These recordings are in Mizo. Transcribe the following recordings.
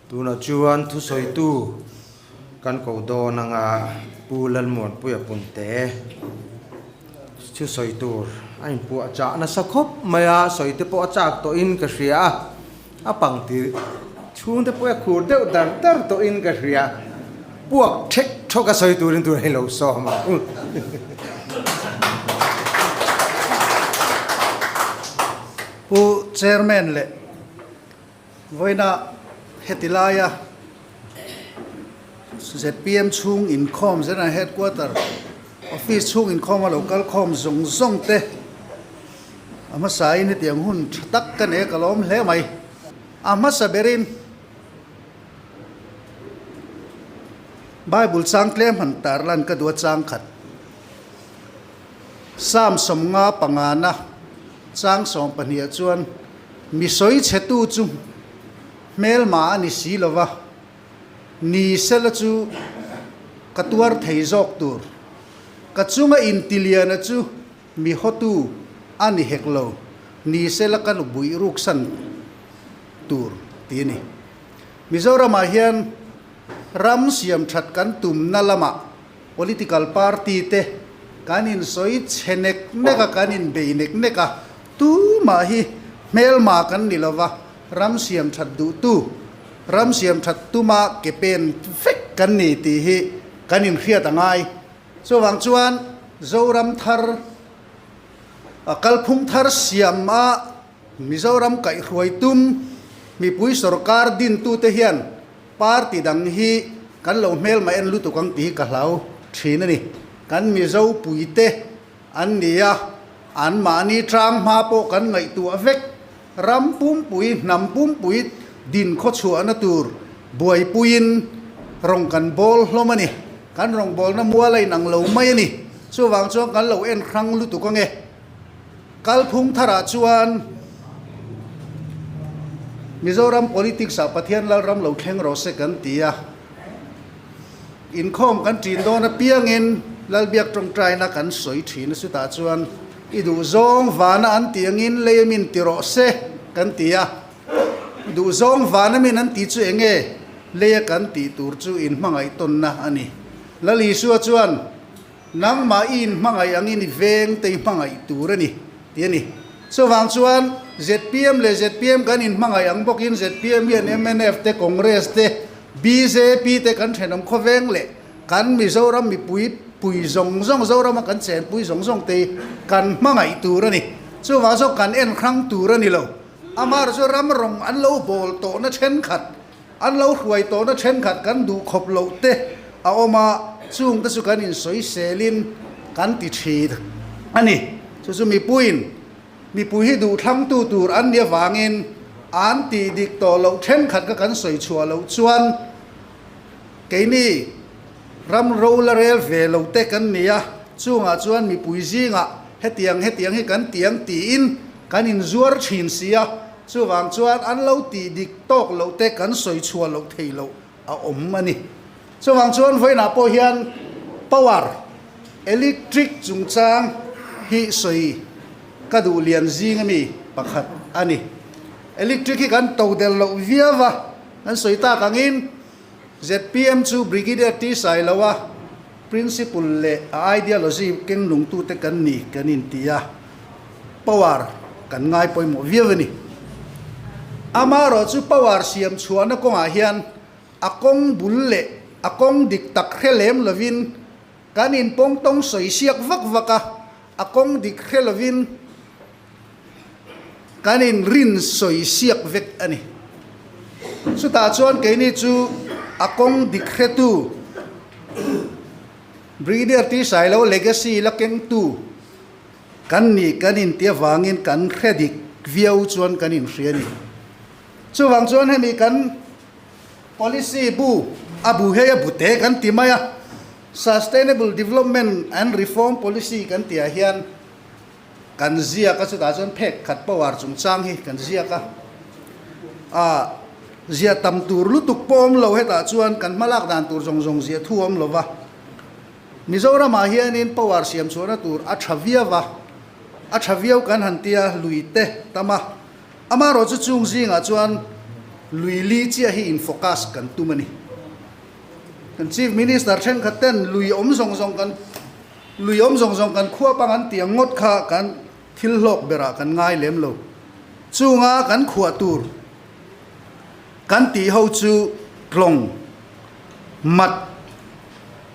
Tunah chuan thusawitu kan ko dawn anga Pu Lalmuanpuia Punte thusawi tur a inpuah chah nasa khawp mai a, sawi te pawh a chak tawhin ka hria a, a pangti chhung te pawh a khur deuh dar dar tawhin ka hria, puak thek thawk a sawi turin tur a lo sawm ang. Pu Chairman leh Vawiina heti laia zpm chhung inkhawm General Headquarter Office chhung inkhawm a lo kal khawm zawng zawng te a hmasain hetiang hun tha tak ka nei a ka lawm hle mai. A hmasa berin Bible chang tlem han tar lan ka duh a chang khat Psalm 55 na chang 12 ah chuan Mi sawi chhetu chu hmelma a ni si lo va, ni sela chu ka tuar thei zawk tur. Ka chunga intiliana chu mi hawtu a ni hek lo, ni sela ka lubuih ruksan tur ti a ni. Mizoramah hian ram siam that kan tumna lamah political party te kan insawi chhe nek nek a, kan inbei nek nek a, tumah hi hmelma kan ni lova, ram siam that duhtu, ram siam that tuma ke pen vek kan ni tih hi kan inhriat a ngai. Chuvang chuan Zoram thar, kalphung thar siam a Mizoram kaihhruai tum mipui sorkar dintute hian Party dang hi kan lo hmelma en lutuk ang tih hi ka hlau thin a ni. Kan Mizo puite an ni a, an mahni tang hma pawh kan ngaihtuah vek. Ram pumpui, hnam pumpui din khawchhuahna tur buaipuiin rawng kan bawl hlawm a ni. Kan rawngbawlna mual a inang lo mai a ni. Chuvang chuan kan lo en hrang lutuk ang e. Kalphung tharah chuan Mizoram politics-ah Pathian Lalram lo thleng rawh se kan ti a, inkhawm kan ṭin dawn apiangin Lalbiak ṭawngṭaina kan sawi ṭhin a, chutah chuan i duhzawng vana an tih angin lei a min ti rawh se kan ti a, duhzawng vana min an tih chu eng nge leia kan tih tur chu inhmangaih tawnna a ni. Lal Isua chuan. Nangmah i inhmangaih angin i veng te i hmangaih tur a ni, ti a ni. Chuvang chuan zpm leh zpm kan inhmangaih ang bawkin zpm hian mnf te, Congress te, bjp te kan thenawm khawveng leh kan Mizoram mipui pui zawng zawng, Zorama kan chenpui zawng zawng te hi kan hmangaih tur a ni. Chuvang chuan kan en hrang tur a ni lo. Amaherawhchu chu ram rawng an lo bawl tawhna thenkhat An lo hruai tawhna thenkhat kan duh khawp loh te a awm a, chung te chu kan insawiselin kan ti thin a ni. Chu chu mipuiin mipui hi duhthlangtu tur an nih avangin an tih dik tawh loh thenkhat kha kan sawi chhuah loh chuan keini ram ro la rel ve lo te kan ni a, chungah chuan mipui zingah hetiang hetiang hi kan ti ang tiin kan inzuar thin si a. Chuvang chuan an lo tih dik tawk loh te kan sawi chhuah loh theih loh a awm a ni. Chuvang chuan vawiinah pawh hian power, electric chungchang hi sawi ka duh lian zing ami pakhat a ni. Electric hi kan to del loh viau a, kan sawi tak angin zpm chu Brigadier T Sailoa principle leh a ideology keng nungtute kan ni kan inti a. Power kan ngai pawimawh viau a ni. Amaherawh chu power siam chhuahna kawngah hian a kawng bul leh a kawng dik tak hre lem lovin kan inpawng tawng sawi siak vak vak a, a kawng dik hre lovin kan inrin sawi siak vek a ni. Chutah chuan keini chu a kawng dik hretu Brigadier T Sailo legacy la kengtu, Kan nih kan inti avangin kan hre dik viau chuan kan inhria a ni. Chuvang chuan hemi kan policy bu a bu hei a bu te kan ti mai a, Sustainable Development and Reform Policy kan tihah hian kan ziak a, chutah chuan phek khat power chungchang hi kan ziak a. A ziah tam tur lutuk pawh awm lo hetah chuan kan hmalak dan tur zawng zawng ziah thu a awm lo va. Mizoramah hianin power siam chhuahna tur a tha viau a, a tha viau kan han tia lui te tam a, amaherawh chu chung zingah chuan Lui li chiah hi in focus kan tum a ni. Kan Chief Minister thenkhat ten lui awm zawng zawng kan lui awm zawng zawng kan khuap ang an tih ang ngawt kha kan thil hlawk berah kan ngai lem lo. Chunga kan khuah tur kan tih ho chu tlawng, mat,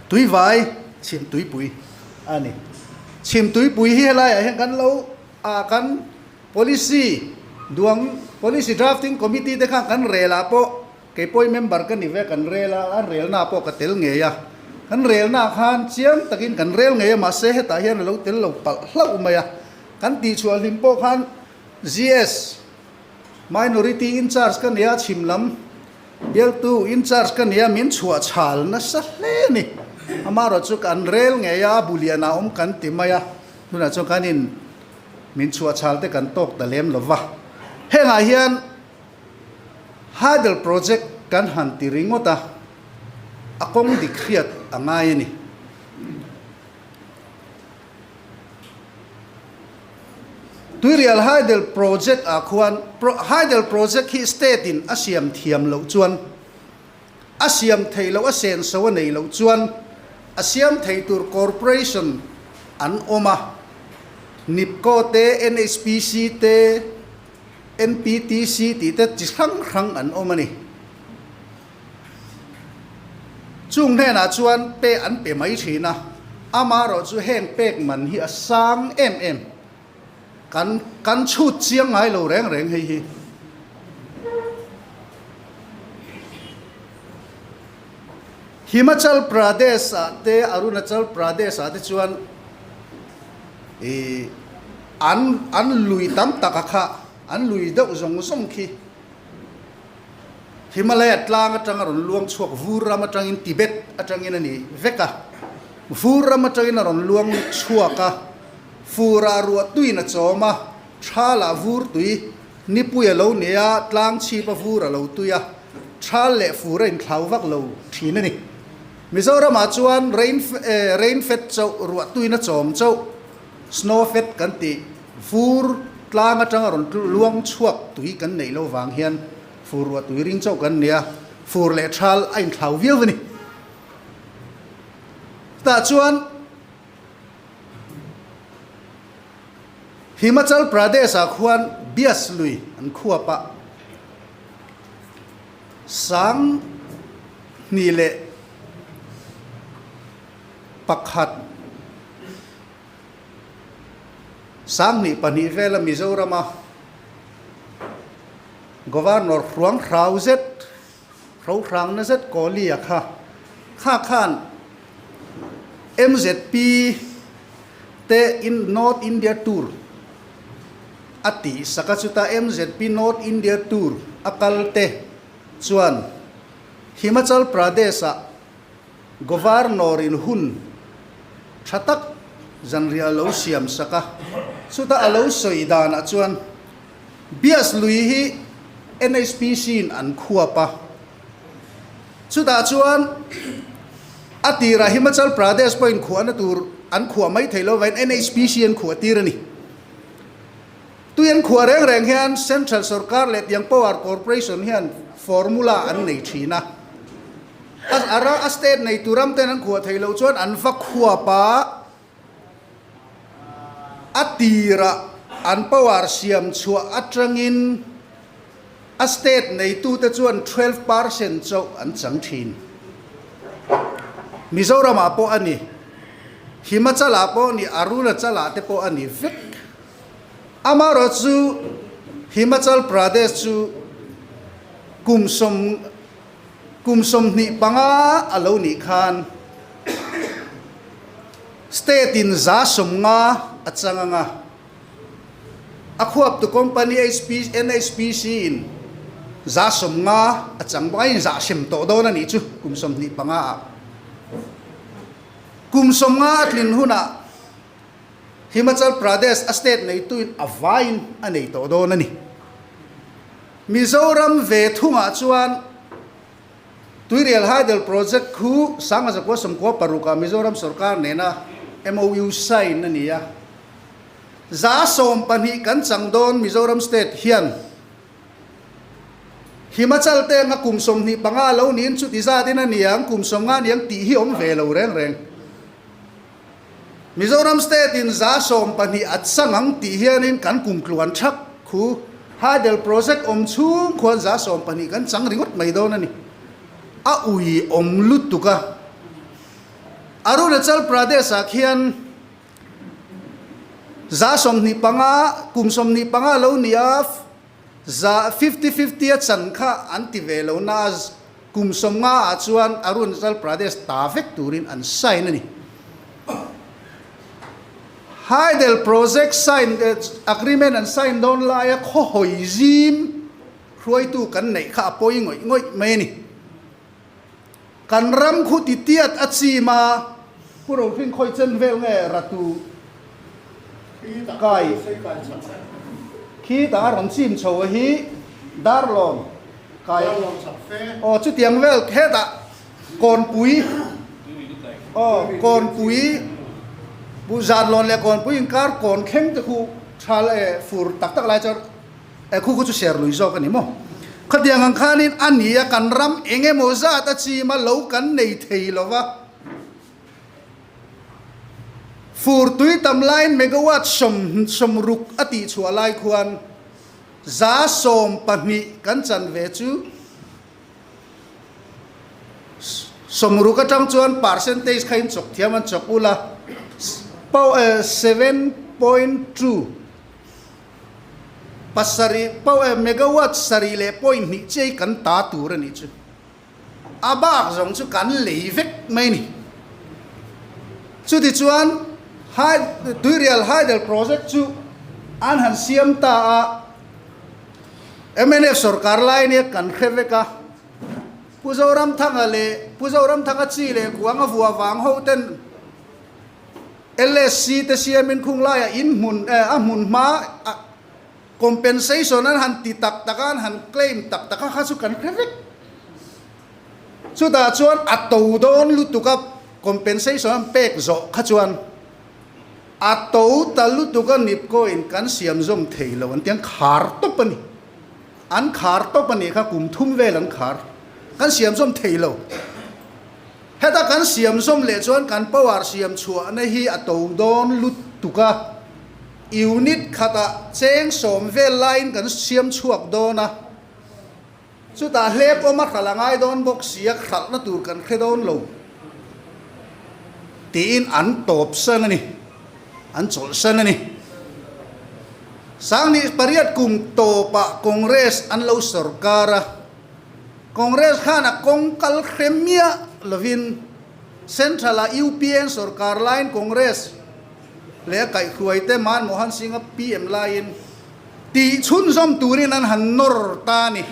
tuivai, chhimtuipui a ni. Chhimtuipui hi helaiah hian kan lo a kan Policy duang Policy Drafting Committee te khan kan rel ah pawh kei pawhin member ka ni ve kan rel a, an relna ah pawh ka tel ngei a. Kan relna ah khan chiang takin kan rel ngei a mahse hetah hian a lo tel lo palh hlauh mai a. Kan tihchhuah hlim pawh khan GS Minority in charge ka nia chhim lam bialtu in charge ka nia min chhuah chhal nasa hle a ni. Amaherawhchu kan rel ngei a, bu lian ah awm kan ti mai a, tunah chuan kan in Min chhuah chhal te kan tawk ta lem lo va. Hengah hian Hydel Project kan han ti ringawt a, a kawng dik hriat a ngai a ni. Tuirial Hydel Project ah khuan Hydel Project hi state in a siam thiam loh chuan a siam theih loh a senso a nei loh chuan a siam thei tur corporation an awm a, NIPCO te, NHPC te, NPTC tih te chi hrang hrang an awm a ni. Chung hnenah chuan pe an pe mai thin a, amaherawh chu heng pek man hi a sang em em. Kan kan chhut chiang ngai lo reng reng hei hi. Himachal Pradesh ah te Arunachal Pradesh ah te chuan ih an an lui tam tak a kha an lui deuh zawng zawng khi Himalaya tlang atanga rawn luang chhuak vur ram atangin Tibet atangin a ni vek a, vur ram atangin a rawn luang chhuak a, furah ruah tuiin a chawm a, thalah vur tui nipui a lo nei a, tlang chhip a vur a lo tui a, thal leh fur a inthlau vak lo thin a ni. Mizoramah chuan rain rain fed chauh ruah tuiin a chawm chauh, snow fed kan tih, Fur tlang atanga rawn luang chhuak tui kan neih loh vang hian fur ruah tui ring chauh kan nia, fur leh thal a inthlau viau a ni. Tah chuan Himachal Pradesh ah khuan Bias lui an khuap a, sang hnih leh pakhat, 2002 vela Mizorama Governor hruang hrau zet, hro hrangna zet Kohli-a kha kha khan MZP te in North India Tour a tih sak a, chuta MZP North India Tour a kal te chuan Himachal Pradesh-ah Governor in hun tha tak zanriah a lo siam sak a, chuta a lo sawi danah chuan Bias lui hi NHPC in an khuap a, chutah chuan a tirah Himachal Pradesh pawhin khuahna tur an khuah mai thei lo vangin NHPC an khuah tir a ni. Tui an khuah reng reng hian Central sorkar leh tiang Power Corporation hian formula an nei thin a. A ra a state nei tu ram ten an khuah thei loh chuan an va khuap a, a tirah an power siam chhuah atangin a state neitute chuan 12% chauh an chang thin. Mizoramah pawh a ni, Himachal-ah pawh a ni, Arunachal-ah te pawh a ni vek. Amaherawhchu Himachal Pradesh chu kum sawm Kum 25 a lo nih khan state in 50 a chang ang a, a khuaptu company HP NHPC in 50 a chang bawk a, a inzah hrem tawh dawn a nih chu kum 25 ah. Kum 50 a tlin hunah Himachal Pradesh a state neituin a vaiin a nei tawh dawn a ni. Mizoram ve thungah chuan Tuirial Hydel Project khu 1996 ah Mizoram sorkar nena MOU sign a ni a. 12% kan chang dawn Mizoram state hian. Himachal te anga kum 25 lo niin chuti zatin a niang, kum 50 niang tih hi awm ve lo reng reng. Mizoram state in 12% a chang ang tih hianin kan kum tluan thak khu Hydel project awm chhung khuan 12% kan chang ringawt mai dawn a ni. A ui awm lutuk a. Arunachal Pradesh ah khian 25%, kum 25 lo ni a, Za fifty fifty a chan kha an ti ve lo na a, kum 50 ah chuan Arunachal Pradesh ta vek turin an sign a ni. Hydel project sign agreement an sign dawn laia khaw hawi zim hruaitu kan neih kha a pawi ngawih ngawih mai a ni. Kan ram khu ti tiat a chim a, Pu Rohring khawi chen vel nge ratu kai khi tah a rawn chim chho a hi Darlawn kai aw chutiang vel hetah Kawnpui aw Kawnpui Pu Zanlawn leh Kawnpui inkar kawn thleng te khu tha leh fur tak tak lai chuan E khu khu chu ser lui zawk a ni maw? Khatiang ang khanin a ni a, kan ram eng emaw zat a chim a, lo kan nei thei lo va. Fur tui tam laiin megawatt 60 a tih chhuah lai khuan 12% kan chan ve chu 60 atang chuan percentage kha in chawk thiam an chawk ul a, 7.2. Pasarih power megawatt sarih leh point hnih chiai kan ta tur a nih chu. A bak zawng chu kan lei vek mai a ni. Chutichuan Tuirial Hydel Project chu an han siam ta a, mnf sorkar lai nia kan hre vek a, Pu Zoramthanga leh Pu Zoramthanga chi leh kuang a vua vang ho ten LSC te siamin khung laiah in hmun a hmun hma compensation an han ti tak tak a, an han claim tak tak a kha chu kan hre vek. Chutah chuan a to dawn lutuk a compensation an pek zawh kha chuan a to ta lutuk a nipko in kan siam zawm thei lo an ti an khar tawp a ni. An khar tawp a nih kha kum thum vel an khar. Kan siam zawm thei lo. Heta kan siam zawm leh chuan kan power siam chhuahna hi a to dawn lutuk a, unit khatah cheng 10 vel laiin kan siam chhuak dawn a, chutah hlep awm a hralh a ngai dawn bawk si a, hralhna tur kan hre dawn lo tiin an tawp san a ni, an chawlh san a ni. 2008 kum tawpah Congress an lo sorkar a. Congress khan a kawng kal hre miah lovin Central ah UPN sorkar laiin Congress leh a kaihhruaite Manmohan Singh a PM laiin tih chhunzawm turin an han nawr ta a ni.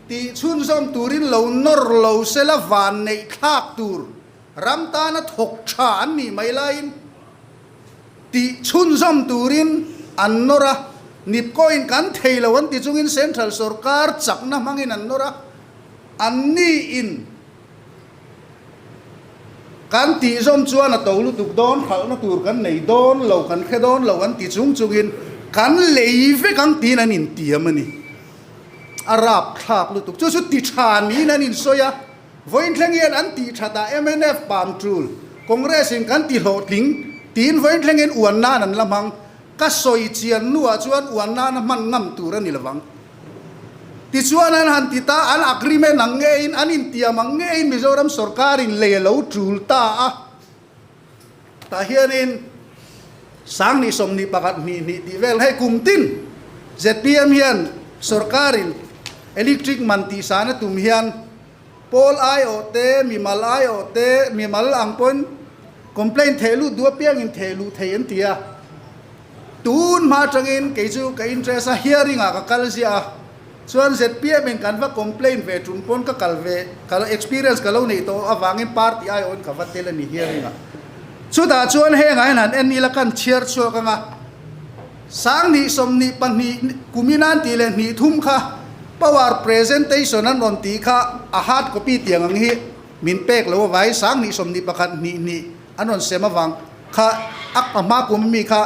Tih chhunzawm turin lo nawr lo sela van neih thlak tur ram tana thawk tha an nih mai laiin Tih chhunzawm turin an nawr a, Nipkoin kan thei lo an ti chungin Central sorkar chakna hmangin an nawr a, anni in kan tihzawm chuan a to lutuk dawn, khalhna tur kan nei dawn lo, kan hre dawn lo an ti chung chungin kan lei vek ang tiin an intiam a ni. A rapthlak lutuk. Chu chu ti tha niin an insawi a. Vawiin thleng hian an tih that ah mnf pam tul, Congress in kan ti hlawhtling tiin vawiin thleng hian uan nan an la hmang. Ka sawi chian hnuah chuan uan nana hman ngam tur a ni lovang. Tichuan an han ti ta, an agreement ang ngeiin, an intiam ang ngeiin Mizoram sorkar in lei a lo tul ta a. Tah hianin 2021 hnih hnih tih vel hei kum tin zpm hian sorkarin electric man tihsan a tum hian pawl aiawh te, mimal aiawh te, mimal ang pawhin complaint theh lut duh apiangin theh luh thei an ti a. Tun hma atangin kei chu ka interest a hearing ah ka kal ziah a. Chuan zpm in kan va complain ve tum pawn ka kal ve, ka experience ka lo neih tawh avangin party aiawhin ka va tel a ni hearing ah. Chutah chuan hengah hian han en ila kan chhiar chhuak anga 2022 kum in an tih leh hnih thum kha power presentation an rawn tih kha a hard copy tiang ang hi min pek lo avai 2021 hnih hnih an rawn sem avang kha a hma kum ami kha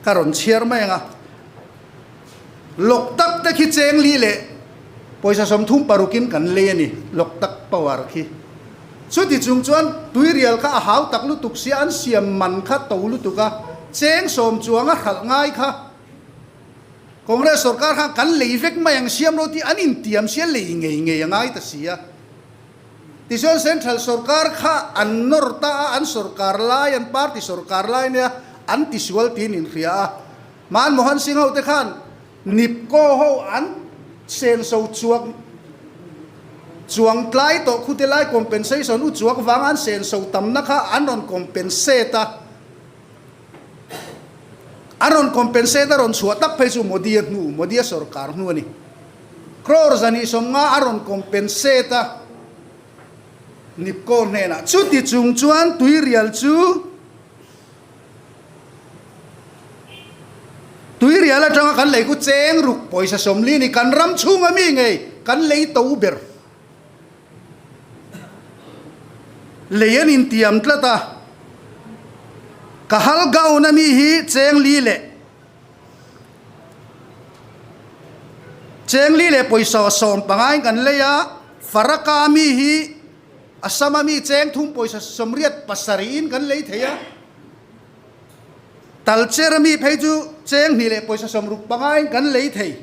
ka rawn chhiar mai anga. Lawk tak te khi cheng li leh Pawisa 36 in kan lei a ni, Loktak power khi. Chuti chung chuan tuirial kha a hau tak lutuk sia an siam man kha to lutuk a, cheng sawm chuang a hralh ngai kha. Congress sorkar khan kan lei vek mai ang siam lo tih an intiam sia lei ngei ngei a ngai ta si a. Tichuan Central sorkar kha an nawr ta a, an sorkar lai, an party sorkar lai nia an tisual tiin inhria a. Manmohan Singh ho te khan Nipco ho an senso chuak chuang tlai tawh khute lai compensation u chuak vang an senso tamna kha an rawn compensate a. An rawn compensate a rawn chhuah tak phei chu Modi-a hnu, Modi-a sorkar hnu a ni. Crore 150 a rawn compensate a Nipco hnenah. Chuti chung chuan tuirial chu Tuirial atanga kan lei khu cheng ruk pawisa 40 ni kan ram chhunga mi ngei kan lei to ber. Lei an intiam tlat a, ka hal gown a mi hi cheng li leh cheng li leh pawisa 15 in kan lei a, Faraka mi hi Assam a mi cheng thum pawisa 87 in kan lei thei a, Talcher a mi phei chu cheng hnih leh pawisa 65 in kan lei thei.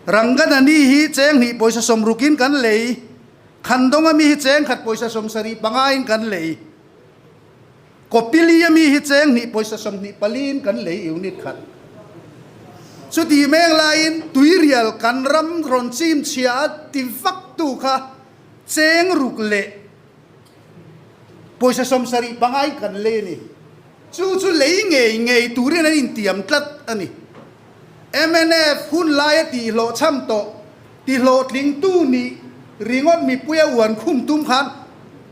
Ranganani hi cheng hnih pawisa 60 in kan lei, Khandawng a mi hi cheng khat pawisa 75 in kan lei, Kopili a mi hi cheng hnih pawisa 24 in kan lei unit khat. Chuti meng laiin tuirial kan ram rawn chim chhia a ti vak tu kha cheng ruk leh pawisa 75 in kan lei a ni. Chu chu lei ngei ngei turin an intiam tlat a ni. Mnf hun laia tihhlawh chham tawh, tihlawhtlingtu nih ringawt mipui a uan khum tum khan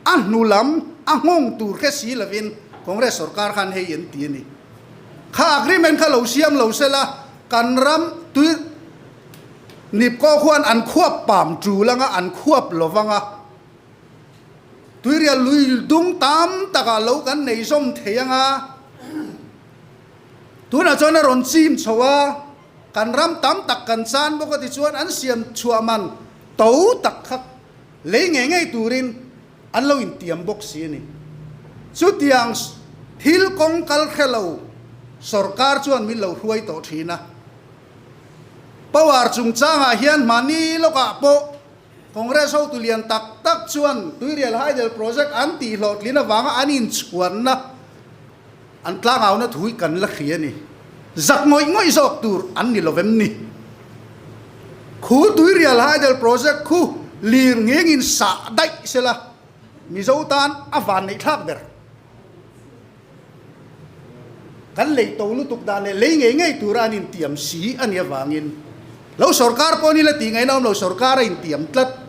a hnu lam a nghawng tur hre si lovin Congress sorkar khan hei an ti a ni. Kha agreement kha lo siam lo sela kan ram tui Nipko khuan an khuap pam tul anga an khuap lovanga Tuirial lui dung tam takah lo kan nei zawm thei anga tunah chuan a rawn chim chho a, kan ram tam tak kan chan bawk a tichuan an siam chhuah man to tak kha lei ngei ngei turin an lo intiam bawk si a ni. Chutiang thil kawng kal hre lo sorkar chuan min lo hruai tawh thin a. Power chungchangah hian mahni lawkah pawh Congress hotu lian tak tak chuan Tuirial Hydel Project an tih hlawhtlin avanga an inchhuanna an tlangauna thu hi kan la hria a ni. Zak ngawih ngawih zawk tur an ni lovem ni. Khu Tuirial Hydel Project khu lir nghengin sah daih sela Mizo tan a van neih thlak ber. Kan lei to lutuk dan leh lei ngei ngei tura an intiam si a nih avangin lo sorkar pawh ni la tih ngaihna awm lo sorkar a intiam tlat.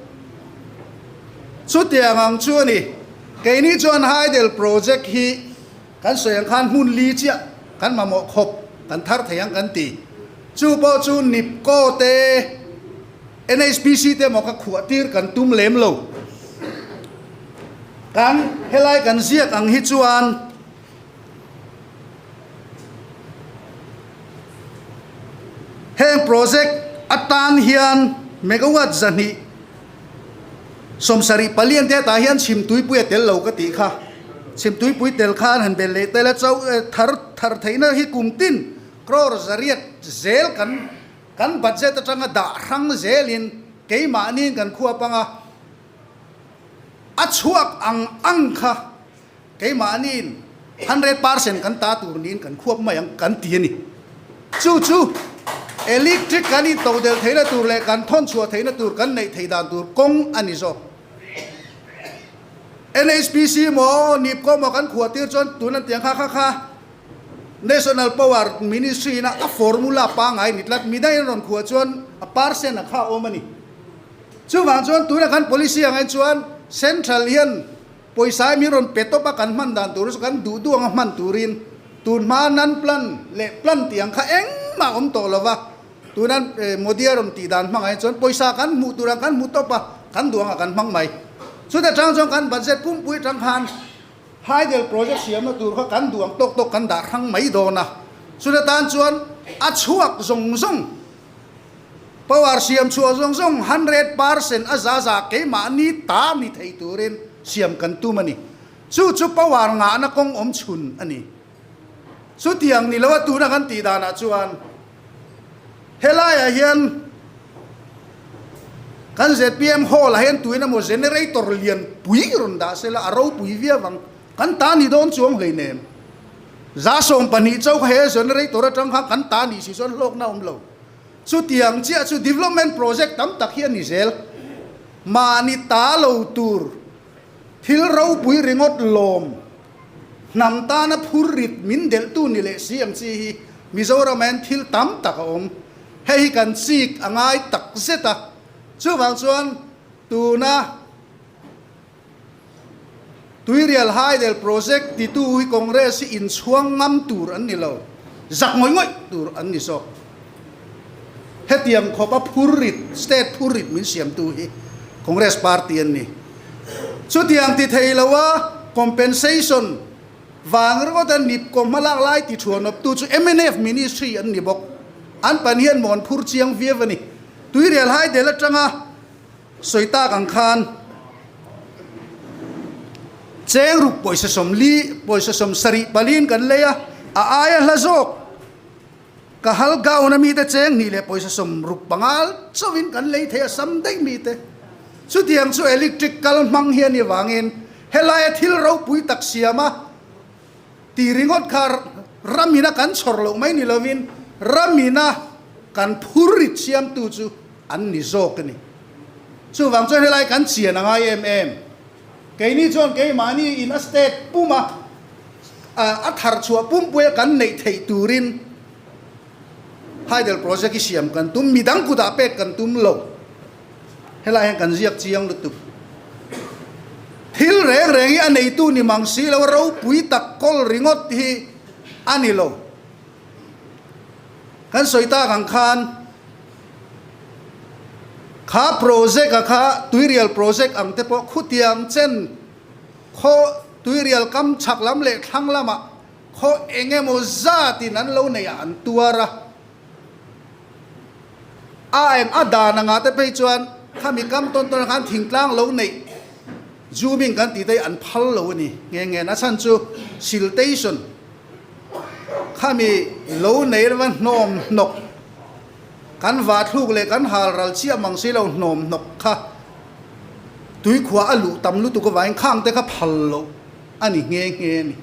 Chutiang ang chu a ni. Keini chuan Hydel project hi kan sawi ang khan hmun li chiah kan mamawh khawp kan thar thei ang kan ti. Chu pawh chu Nipco te, NHPC te emaw kha khuah tir kan tum lem lo. Kan helai kan ziak ang hi chuan heng project atan hian megawatt 274 an te tah hian chhimtuipui a tel lo ka tih kha. Chhimtuipui tel khan han bel leh tel a chauh thar thar theihna hi kum tin crore 800 zel kan kan budget atanga dah hrang zelin keimahniin kan khuap anga A chhuak ang ang kha keimahniin 100% kan ta tur niin kan khuap mai ang kan ti a ni. Chu chu electric kan intodelh theihna tur leh kan thawn chhuah theihna tur kan neih theih dan tur kawng a ni zawk. NHPC maw Nipco maw kan khuah tir chuan tun an ti ang kha kha kha National Power Ministry ina a formula pangngai ni tlat midang in rawn khuah chuan a percent a kha awm a ni. Chuvang chuan tunah khan policy ang chuan Central hian pawisa hi min rawn pe tawp a kan hman dan tur chu kan duh duh anga hman turin tun hma nan plan leh plan tih ang kha engmah awm tawh lo va, tuna Modi a rawn tih dan hmangah hian chuan pawisa kan hmuh tur ang kan hmu tawp a, kan duh anga kan hmang mai. Chuta tang chuan kan budget pumpui atang khan Hydel project siamna tur kha kan duh ang tawk tawk kan dah hrang mai dawn a, chuta tan chuan a chhuak zawng zawng. Power siam chhuah zawng zawng 100% a za za keimahni ta ni thei turin siam kan tum a ni. Chu chu power ngahna kawng awm chhun a ni. Chutiang ni loa tuna kan tih danah chuan helaiah hian kan zpm hall ah hian tuin emaw generator lian pui rawn dah sela a ropui viau ang. Kan ta ni dawn chuang hleinem. 12% chauh kha he generator atang khan kan ta nih si chuan hlawkna a awm lo. Chutiang chiah chu development project tam tak hi a ni zel. Mahni ta lo tur thil ropui ringawt lawm hnam tana phur rit min delhtu ni leh si ang chi hi Mizoram ah hian thil tam tak a awm. Hei hi kan chik a ngai tak zet a. Chuvang chuan tuna. Tuirial Hydel Project titu hi Congress hi inchhuang ngam tur an ni lo, zak ngawih ngawih tur an ni zawk. Hetiang khawpa phur rit, state phur rit min siamtu hi Congress party an ni. Chutiang ti thei loa compensation vang ringawta nipkaw hmalak lai ti thuanawptu chu mnf ministry an ni bawk. An pan hian mawn phur chiang viau a ni. Tuirial Hydel atanga Sawi tak ang khan cheng ruk pawisa 40, pawisa 70 palin kan lei a, a aia hla zawk ka hal gown a mite cheng hnih leh pawisa 65 chauhin kan lei thei a, sam daih mite. Chutiang chu electric kal hmang hi a ni vangin helaia thil ropui tak siama ti ringawt kha ramina kan chhawr loh mai ni lovin ramina kan phur rit siamtu chu an ni zawk a ni. Chuvang chuan helai kan chian a ngai em em. Keini chuan keimahni in a state puma a thar chhuah pumpuia kan neih theih turin hydel project hi siam kan tum, midang kutah pek kan tum lo. Helai hian kan ziak chiang lutuk. Thil reng reng hi a neitu ni mang si lo, ropui tak kawl ringawt hi a ni lo. Kan sawi tak ang khan kha project a kha tuirial project ang te pawh khutiang chen khaw tuirial kam chhak lam leh thlang lamah khaw eng emaw zatin an lo neih ah an tuar a. A eng a dan angah te phei chuan khami kam tawn tawn ah khan thingtlang lo neih zooming kan tih te hi an phal lo a ni nghe nghe. A chhan chu siltation. Khami lo nei rama hnawm hnawk kan vah thluk leh kan hal ral chiah mang si lo hnawm hnawk kha tuikhuah a luh tam lutuk avangin khang te kha phal loh a ni nghe nghe a ni.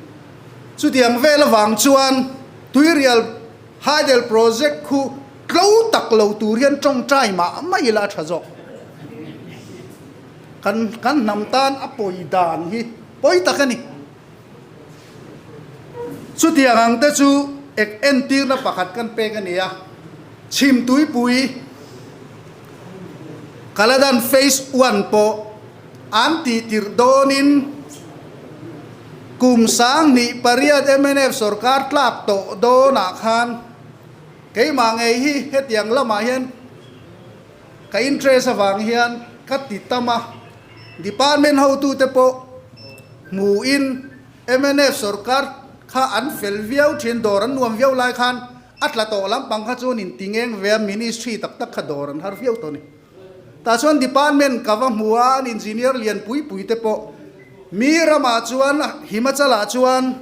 Chutiang vel avang chuan Tuirial Hydel Project khu tlo tak lo tur hian tawngtai mah mah ila a tha zawk. Kan kan hnam tan a pawi dan hi pawi tak a ni. Chutiang ang te chu ek entirna pakhat kan pek a ni a, chhim tuipui Kaladan Phase One pawh an tih tirh dawnin kum 2008 mnf sorkar tlak tawh dawnah khan keimah ngei hi hetiang lamah hian ka interest avang hian ka ti tam a. Department hotute pawh hmuhin mnf sorkar kha an fel viau thin, dawr an nuam viau lai khan a tla tawh lampang kha chuan in ti ngeng ve a, ministry tak tak kha dawr an har viau tawh a ni. Tah chuan department ka va hmu a, an engineer lian pui pui te pawh mi ramah chuan Himachal ah chuan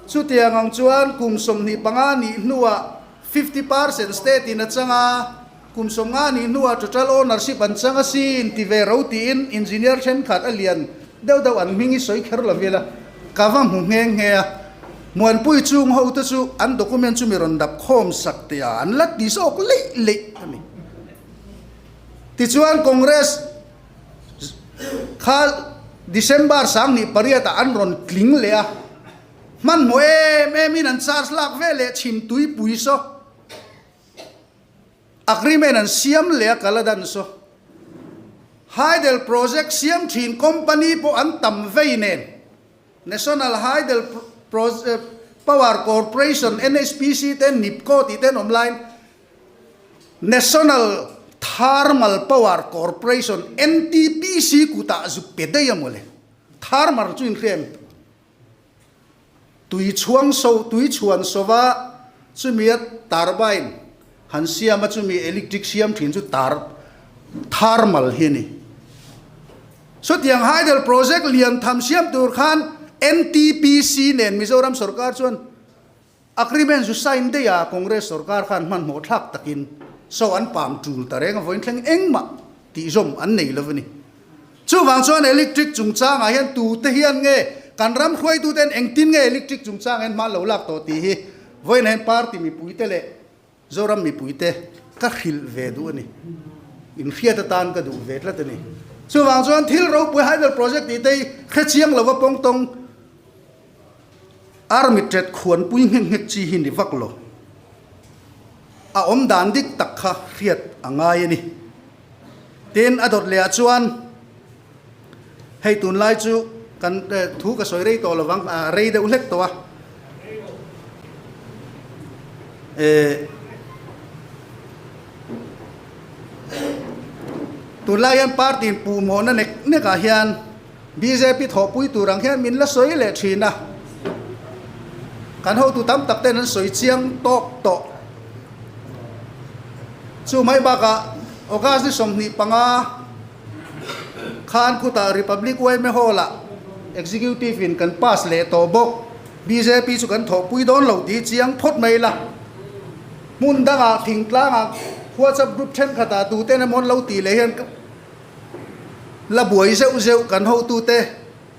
Chutiang ang chuan kum 25 nih hnuah 50% state in a chang a, kum 50 nih hnuah total ownership an chang a sin ti ve ro tiin engineer thenkhat a lian deuh deuh an hming i sawi kher lo vel a, ka va hmu nghe nghe a. Muanpui chung ho te chu an document chu mi rawn dap khawm sak teh a, an la ti zawk leih leih a ni. Tichuan Congress Kha December 2008 ah an rawn tling leh a, hmanhmawh em em in an charge lak ve leh chhim tuipui saw agreement an siam leh a Kaladan saw Hydel project siam thin company pawh an tam vei nen National Hydel Power Corporation, NHPC, te NIPCO tih te an awm laiin National Thermal Power Corporation, NTPC, kutah zuk pe daih a mawle. Thermal chu inhria em? Tui chhuang so, tui chhuan sova chumia turbine. han siam a chumi electric siam thin chu tar thermal hi a ni. Chutiang hydel project lian tham siam tur khan NTPC nen Mizoram sorkar chuan Agreement chu sign daih a, Congress sorkar khan hmanhmawh thlak takin so an pam tul ta reng a, vawiin thleng engmah tihzawm an nei lo a ni. Chuvang chuan electric chungchangah hian tute hian nge kan ram hruaituten engtin nge electric chungchang hian hma lo lak tawh tih hi vawiin hian party mipuite leh Zoram mipuite ka hrilh ve duh a ni. Inhriat atan ka duh ve tlat a ni. Chuvang chuan thil ropui hydel project tih te hi hrechiang lova pawngtawng Army tet khuanpui nghek nghek chi hi ni vak lo. A awm dan dik tak kha hriat a ngai a ni. Tin, a dawt leh ah chuan hei tunlai chu kan thu ka sawi rei tawh lovang, rei deuh hlek tawh a. Tunlai hian party in puhmawhna nek nek ah hian Bjp thawhpui tur ang hian min la sawi leh thin a, kan hotu tam tak ten an sawi chiang tawk tawh. Chu mai bakah August ni 25 khan khutah Republic yma Hall ah Executive in kan pass leh tawh bawk. Bjp chu kan thawhpui dawn lo tih chiang phawt mai la. Hmun dangah thingtlangah WhatsApp group thenkhatah tuten emaw an lo tih leh hian La buai zeuh zeuh kan hotute,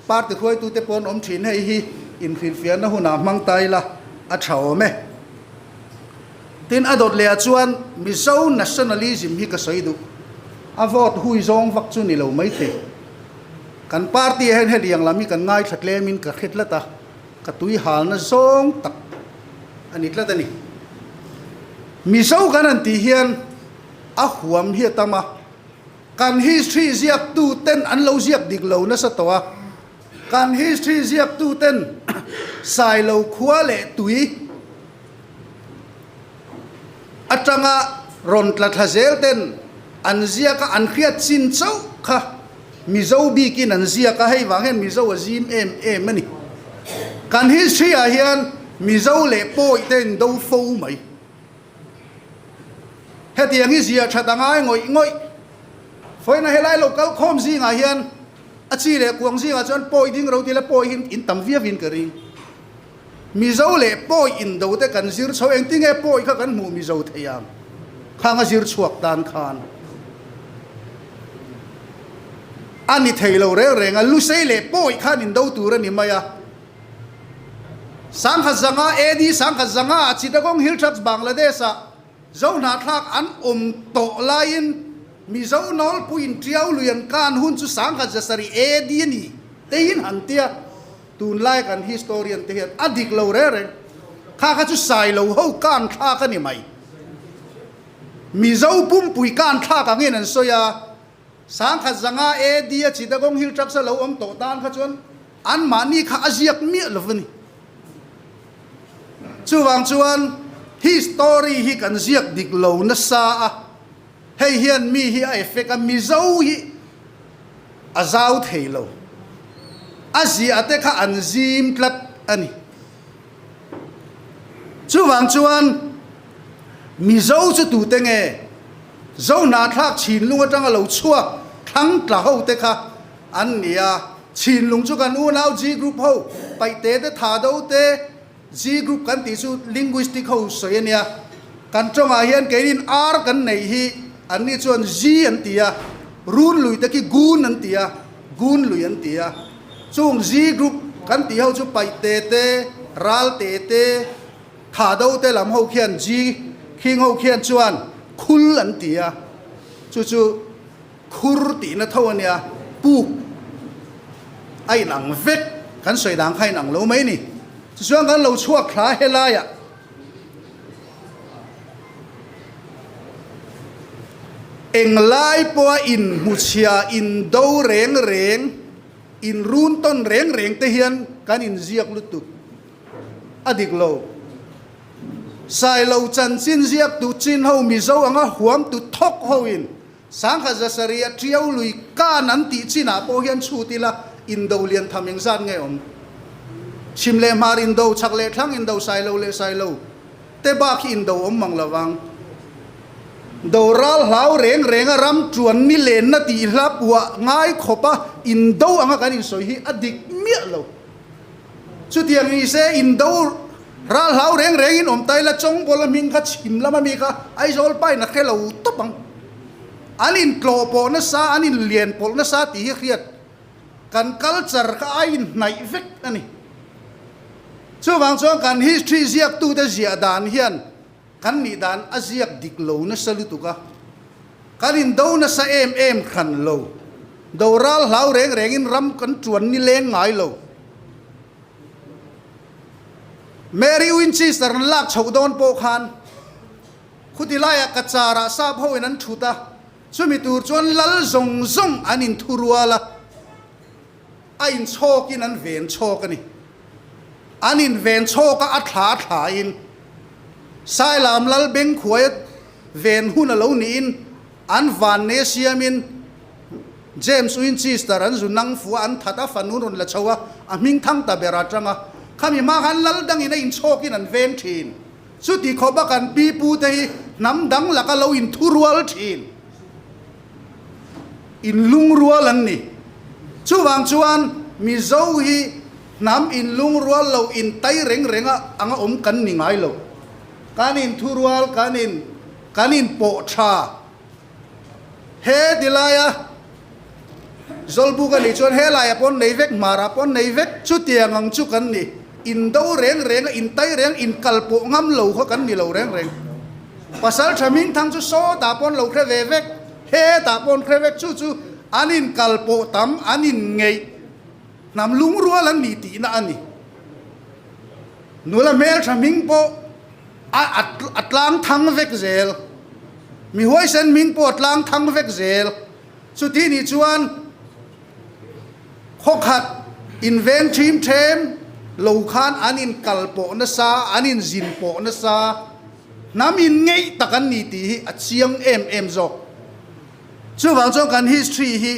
party hruaitute pawh an awm thin hei hi inhrilhfiahna hunah hmang ta ila a tha awm e. Tin, a dawt lehah chuan Mizo nationalism hi ka sawi duh. A vote hui zawng vak chu ni lo maithei. Kan party ah hian hetiang lam hi kan ngaithla tlemin ka hre tlat a, ka tui halna zawng tak a ni tlat a ni. Mizo kan han tih hian a huam hi a tam a. Kan history ziaktu ten an lo ziak dik lo nasa tawh a, kan history ziaktu ten Sailo khua leh tui atanga rawn tla thla zel ten an ziak a, an hriat chin chauh kha Mizo bikin an ziak a, hei vang hian Mizo a zim em em a ni. Kan history ah hian Mizo leh Pawi te in do fo mai. Hetiang hi zia that a ngai ngawih ngawih. Fawiina helai lo kal khawm zingah hian a chi leh kuang zingah chuan pawi ding ro tila pawi hi in tam viau in ka ring. Mizo leh pawi indo te kan zir chho engtinge pawi kha kan hmuh Mizo thei ang khang a zir chhuak tan khan a ni thei lo reng reng a, Lusei leh pawi khan indo tur a ni mai a. Sangkhat zanga AD sangkhat zanga ah Chittagong Hill Tracts Bangladesh ah Zo hnahthlak an awm tawh laiin Mizo nawlpuiin Tiau lui an kan hun chu sangkhat zasarih AD a ni teiin han tia tunlai kan historian te hian a dik lo reng reng kha kha chu Sailo ho kan thlak a ni mai. Mizo pumpui kan thlak angin an sawi a. Sangkhat zanga AD a Chittagong Hill Tracts a lo awm tawh tan kha chuan anmahni kha a ziak miah lo a ni. Chuvang chuan history hi kan ziak dik lo nasa a, hei hian mi hi a effect a, Mizo hi a zau thei lo. A ziah te kha an zim tlat a ni. Chuvang chuan Mizo chu tute nge? Zo hnahthlak chhinlung atanga lo chhuak thlang tla ho te kha an ni a, chhinlung chu kan unau G group ho paihte te tha do te G group kan tih chu linguistic ho sawi a nia, kan tawngah hian keinin R kan neih hi an ni chuan G an ti a, run lui te khi gun an ti a, gun lui an ti a, chung G group kan tih ho chu paihte te ralte te Tha do te lam ho khian G khing ho khian chuan khul an ti a, chu chu khur tihna tho a nia, puk a inang vek, kan sawi dang kha a inang lo mai a ni. Tichuan kan lo chhuak thla helaiah englai pawha inhmuchhia, indo reng reng, inrun tawn reng reng te hian kan inziak lutuk. A dik lo. Sailo chanchin ziaktu chin ho Mizo anga huamtu thawk hoin Sangha Zasarih a Tiau lui kan an tih chinah pawh hian chhut ila indo lian tham engzat nge awm? Chhim leh hmar indo, chhak leh thlang indo, Sailo leh Sailo te bak hi indo awm mang lovang. Doral hlau reng renga ram tuan ni lenna tih hla puah ngai khawpa indo anga kan insawi hi a dik miah lo. Chutiang ni se indo ral hlau reng rengin awm ta ila Chawngbawl a hming kha chhim lama mi kha Aizawl pain a hre lo tawp ang. An intlawh pawh nasa, an inlian pawlh nasa tih hi hriat kan culture kha a inhnaih vek a ni. Chuvang chuan kan history ziaktute ziah dan hian Kan nih dan a ziak dik lo nasa lutuk a, kan indo nasa em em hran lo. Doral hlau reng rengin ram kan tuan ni leng ngai lo. Mary Winchester an lak chhoh dawn pawh khan khuti laiah Kacharah sap hoin an thut a, chumi tur chuan lal zawng zawng an inthurual a, a inchhawkin an ven chhawk a ni. An inven chhawk a, a thla thlain Sailam Lal Bengkhuaia ven hun a lo niin an vanne siamin James Winchester an zu nang fuh a, an that a, fanu rawn la chho a, a hming thang ta ber a tang a. Khami hma khan lal dangin a inchhawkin an veng thin. Chuti khawpa kan pi pu te hi hnam dang laka lo inthurual thin. Inlungrual an ni. Chuvang chuan Mizo hi hnam inlungrual lo intai reng reng a anga awm kan ni ngai lo. Kan inthurual, kan in kan inpawh tha. He ti laia Zawlbuk a nih chuan he laiah pawh nei vek, hmarah pawh nei vek, chutiang ang chu kan ni. Indo reng reng a, intai reng, inkalpawh ngam lo kha kan ni lo reng reng. Pasal tha Hmingthang chu sawtah pawh an lo hre ve vek, hetah pawh an hre vek, chu chu an inkalpawh tam, an inngeih hnam lungrual an nih tihna a ni. Nula hmeltha hming pawh a a tlang thang vek zel, mi huaisen hming pawh a tlang thang vek zel. Chuti nih chuan khawkhat inveng ṭhim ṭhem lo khan an inkalpawh nasa, an inzin pawh nasa, hnam inngeih tak an ni tih hi a chiang em em zawk. Chuvang chuan kan history hi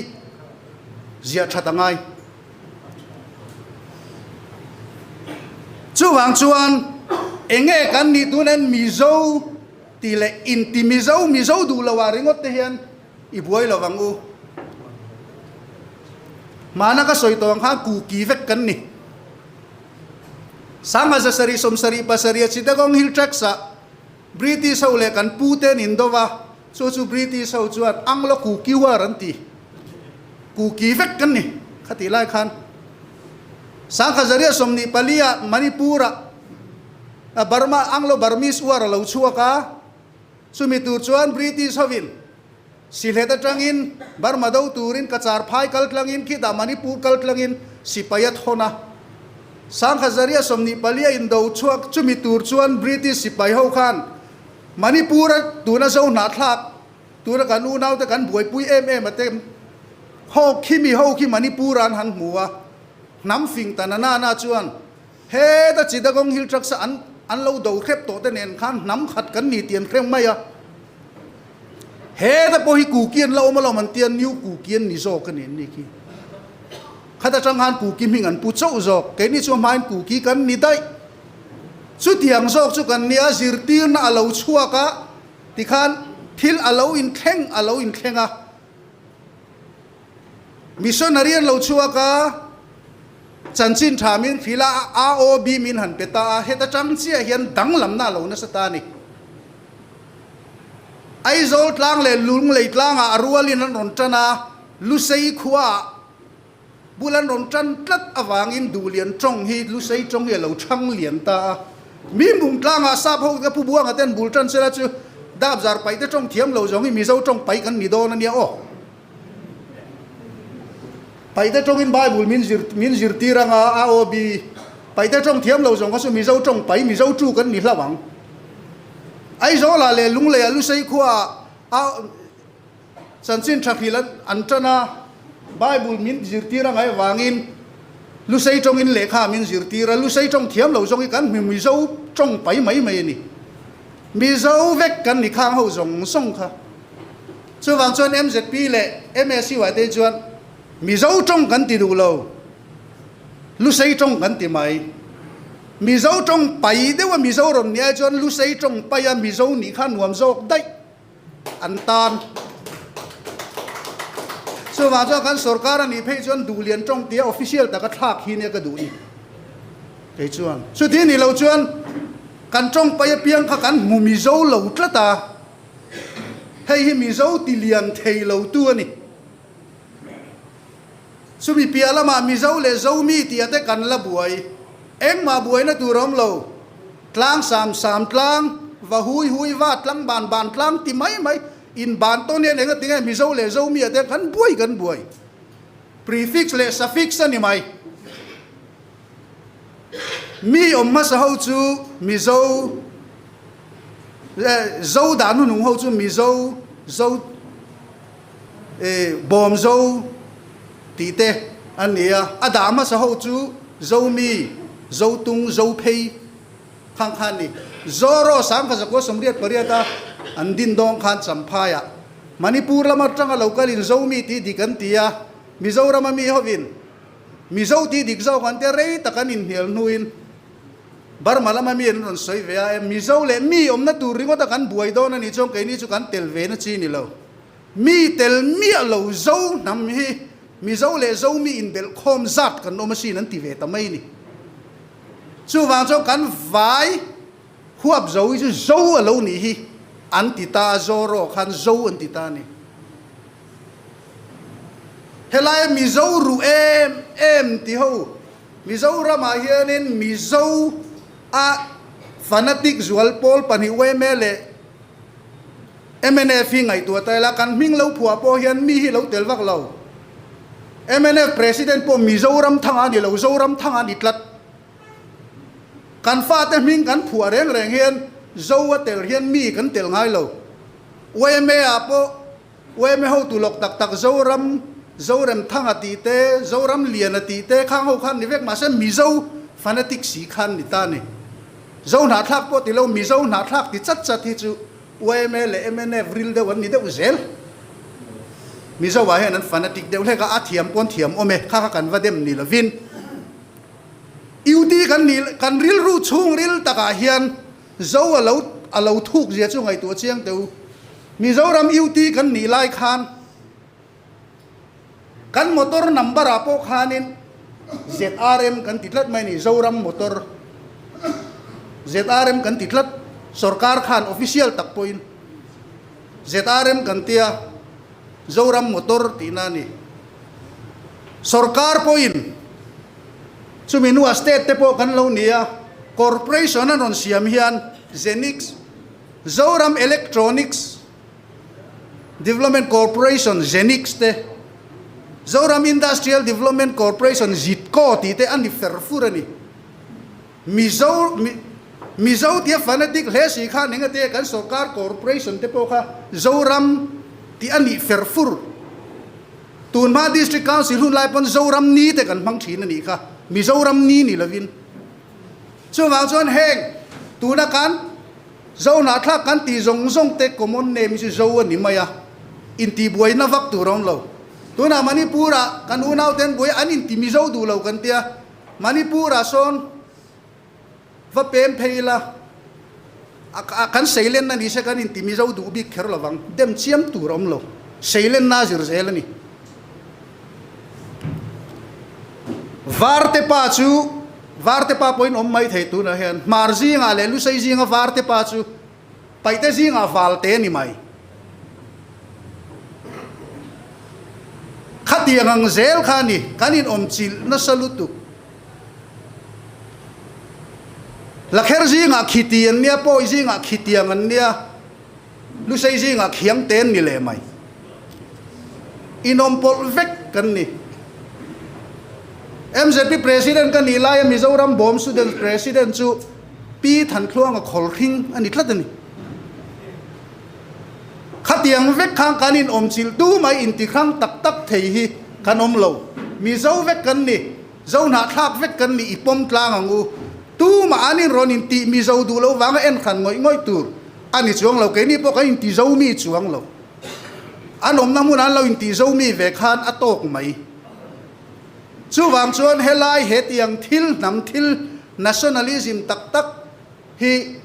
ziah ṭhat a ngai. Chuvang chuan eng nge kan nih tunin Mizo tih leh inti Mizo, Mizo duh lo ah ringawt te hian I buai lo vang u. Hmana ka sawi tawh ang khan kuki vek kan ni. Sangha zasarih sawmsarih pasarih a Chittagong Hill Tracts ah British ho leh kan pu te an indo va, chu chu British ho chuan Anglo Kuki War an ti. Kuki vek kan ni khatih lai khan. Sangha zariah 24 ah Manipur ah Burma Anglo Burmese War a lo chhuak a. Chumi tur chuan British hovin Sylhet atangin Burma do turin Cachar phai kal tlangin khitah Manipur kal tlangin sipai a thawn a. Sangha Zaria 24 a indo chhuak chumi tur chuan British sipai ho khan Manipur a tuna zo hnahthlak tuna kan unaute kan buaipui em em a te ho khi mi ho khi Manipur an han hmu a hnam fing ta na na na chuan Heta Chittagong Hill Tracts a an an lo do hrep tawh te nen khan hnam khat kan ni tih an hrem mai a. Heta pawh hi Kuki an la awm alawm an tia New Kuki an ni zawk a ni an ni khi. Khat atang khan Kuki hming an pu chauh zawk. Keini chu a hmain Kuki kan ni daih. Chutiang zawk chu kan nia zirtirna a lo chhuak a tikhan thil a lo inthleng a lo inthleng a. Missionary an lo chhuak a, chanchin tha min hrilh a, AOB min han pe ta a, heta tang chiah hian danglamna a lo nasa ta a ni. Aizawl tlang leh Lunglei tlangah a rualin an rawn tan a, Lusei khuaah bul an rawn tan tlat avangin Duhlian tawng hi Lusei tawng hi a lo chhang lian ta a. Mimbung tlangah sap ho ka Pu Buanga ten bul tan sela chu Dapzar paihte tawng thiam lo zawng hi Mizo tawng paih kan ni dawn a nia aw. Paihte tawngin Bible min zir min zirtir anga AOB Paihte tawng thiam lo zawng kha chu Mizo tawng pai Mizo tu kan ni hlauh ang. Aizawlah leh Lungleiah Lusei khuaah a chanchin tha hril an an tan a, Bible min zirtir anga avangin Lusei tawngin lehkha min zirtir a, Lusei tawng thiam lo zawng hi kan hmu Mizo tawng pai mai mai a ni. Mizo vek kan ni khang ho zawng zawng kha. Chuvang chuan MZP leh MSU ah te chuan Mizo tawng kan ti duh lo, Lusei tawng kan ti mai. Mizo tawng pai deuh a Mizo rawn nih ai chuan Lusei tawng pai a Mizo nih kha nuam zawk daih. an tan. Chuvang chuan kan sorkar a nih phei chuan Duhlian tawng tia official taka thlak hi nia ka duh ni. Kei chuan chuti ni lo chuan kan tawng pai apiang kha kan hmu Mizo lo tlat a, hei hi Mizo ti lian thei lo tu a ni. Chumi piah lamah Mizo leh Zomi tih ate kan la buai. Engmah buaina tur a awm lo. Tlang sam sam tlang, va hui hui va tlang ban ban tlang ti mai mai in ban tawn hian enga tinge Mizo leh Zomi ate kan buai kan buai. Prefix leh suffix a ni mai. Mi awm hmasa ho chu Mizo Zo dah hnuhnung ho chu Mizo Zo Bawmzo tih te an ni a, a dah hmasa ho chu Zomi, Zotung, Zophei khang kha an ni. Zoro Sangkha Zakua 88 a an din dawng khan Champhaiah Manipur lam atanga lo kalin Zomi tih dik an ti a, Mizorama mi hovin Mizo tih dik zawk an tia rei tak an inhnial hnuin Burma lama mi an rawn sawi ve a, Mizo leh mi awmna tur ringawta kan buai dawn a nih chuan keini chu kan tel ve na chi ni lo. Mi tel miah lo Zo hnam hi Mizo leh Zomi inbelh khawm zat kan awm asin an ti ve ta mai ni. Chuvang chuan kan vai huap zo hi chu Zo a lo nih hi an ti ta a, Zoro khan Zo an ti ta a ni. Helaia Mizo ruh em em ti ho Mizoramah hianin Mizo a fanatic zual pawl pahnih yma leh Mnf hi ngaihtuah ta ila, kan hming lo phuah pawh hian mi hi lo tel vak lo. Mnf President pawh Mizoram thanga a ni lo, Zoram thanga a ni tlat. Kan fate hming kan phuah reng reng hian Zo a tel hian mi kan tel ngai lo. Yma ah pawh yma hotu lawk tak tak Zoram, Zorem Thanga tih te, Zoram Liana tih te khang ho khan ni vek mahse Mizo fanatic si khan ni ta a ni. Zo hnahthlak pawh ti lo, Mizo hnahthlak ti chat chat hi chu yma leh mnf ril deuh an ni deuh zel. Mizo ah hian an fanatic deuh hlek a, a thiam pawn thiam awm e, kha kha kan va dem ni lovin. UD kan ni, kan rilru chhung ril takah hian Zo a lo a lo thuk zia chu ngaihtuah chiang teh u. Mizoram UT kan nih lai khan kan motor number ah pawh khanin ZRM kan ti tlat mai a ni, Zoram motor ZRM kan ti tlat, sorkar khan official tak pawhin ZRM kan tia Zoram motor tihna a ni. Sorkar pawhin chumi hnuah state te pawh kan lo ni a, corporation an rawn siam hian Zenix, Zoram Electronics Development Corporation, Zenix, te, Zoram Industrial Development Corporation, ZIDCO, tih te a ni fer fur a ni. Mizo, Mizo tia fanatic hle si khan engate kan sorkar corporation te pawh kha Zoram tih a nih fer fur. Tunhma District Council hun lai pawn Zoram ni te kan hmang thin a nih kha, Mizoram ni ni lovin. Chuvang chuan heng tuna kan Zo hnahthlak kan tih zawng zawng te common name hi chu Zo a ni mai a, intihbuaina vak tur a awm lo. Tunah Manipur ah kan unau ten buai an inti Mizo duh lo kan tia, Manipur ah sawn va pem phei ila a kan seilenna ni se kan inti Mizo duh bik kher lovang, dem chiam tur a awm lo, seilenna a zir zel a ni. Varte pa chu Varte pa pawhin awm mai thei tunah hian Hmar zingah leh Lusei zinga Varte pa chu Paihte zingah Valte a ni mai. Khatiang ang zel kha a ni, kan inawm chilh nasa lutuk. Lakher zingah khiti an nia, Pawi zingah khitiang an nia, Lusei zingah khiangte an ni leh mai. Inawm pawlh vek kan ni. MZP President ka nih laia Mizoram Bawm Students President chu Pi Thanthluanga Khawlhring a ni tlat a ni. Khatiang vek khan kan inawm chilh tu mai intihrang tak tak thei hi kan awm lo. Mizo vek kan ni, Zo hnahthlak vek kan ni i pawm tlang ang u. Tumah an inrawn intih Mizo duh lo vanga en hran ngawih ngawih tur a ni chuang lo. Keini pawh kan inti Zo mi chuang lo. An awmna hmun an lo inti Zo mi ve khan a tawk mai. Chuvang chuan helai hetiang thil hnam thil nationalism tak tak hi.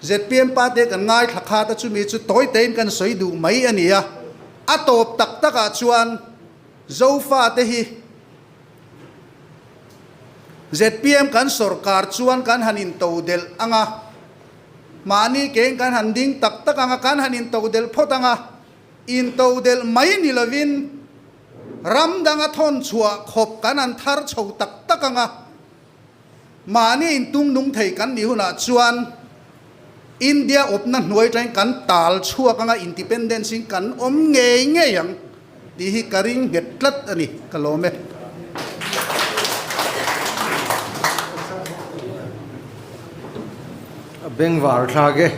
Zpm pa te kan ngaithla khat a chumi chu tawi tein kan sawi duh mai a ni a. A tawp tak takah chuan Zofa te hi zpm kan sawrkar chuan kan han intodelh ang a, mahni kein kan han ding tak tak ang a, kan han intodelh phawt ang a, intodelh mai ni lovin ram danga thawn chhuah khawp kan han thar chho tak tak ang a, Mahni intung nung thei kan nih hunah chuan India awpna hnuai atangin kan tal chhuak anga independence in kan awm ngei ngei ang tih hi ka ring nghet tlat a ni, ka lawm e. A bengvar thlak e.